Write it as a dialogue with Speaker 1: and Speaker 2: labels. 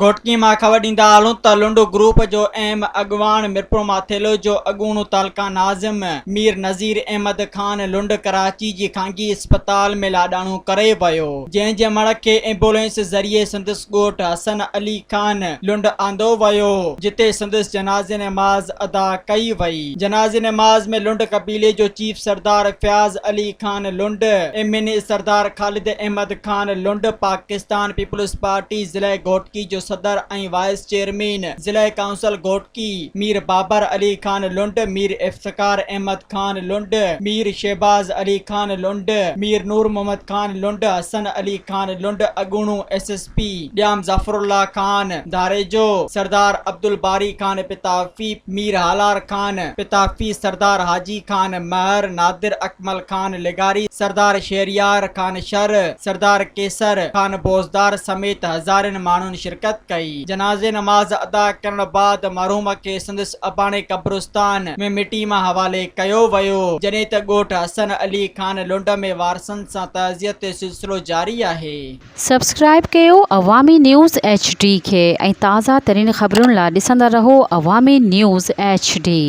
Speaker 1: گهوٽڪي مان خبر ڏيندا هلون ته لنڊ گروپ جو اهم اڳواڻ ميرپور ماٿيلو جو اڳوڻو تعلقه ناظم مير نذير احمد خان لنڊ ڪراچي جي خانگي اسپتال ۾ لاڏاڻو ڪري ويو جنهن جي مڙهه کي ايمبولينس ذريعي سندس ڳوٺ حسن علي خان لنڊ آندو ويو جتي سندس جنازي نماز ادا ڪئي وئي جنازي نماز ۾ لنڊ قبيلي جو chief Sardar Fayaz Ali Khan Lund, M N A Sardar Khalid Ahmed Khan Lund, Pakistan Peoples Party ضلعي گهوٽڪي جو صدر ۽ وائيس چيئرمين ضلعي ڪائونسل گهوٽڪي مير بابر علي خان لنڊ، مير افتخار احمد خان لنڊ، مير شهباز علي خان لنڊ، مير نور محمد خان لنڊ، حسن علي خان لنڊ، اڳوڻو S S P Jam Zafarullah Khan Dharejo, Sardar Abdulbari Khan Pitafi, Mir Halar Khan Pitafi, Sardar Haji Khan Mehar, Nadir Akmal Khan لغاري، سردار شهريار خان شر، سردار قيصر خان بوزدار سميت هزارين ماڻهن شرڪت ڪئي. جنازي نماز ادا ڪرڻ بعد مرحوم کي سندس اباڻي قبرستان ۾ مٽي ماء حوالي ڪيو ويو، جڏهن ته ڳوٺ حسن علي خان لنڊ ۾ وارثن سان تعزيت جو سلسلو جاري آهي.
Speaker 2: سبسڪرائيب ڪيو عوامي نيوز ايڇ ڊي کي ۽ تازه ترين خبرن لا ڏسندا رهو عوامي نيوز ايڇ ڊي.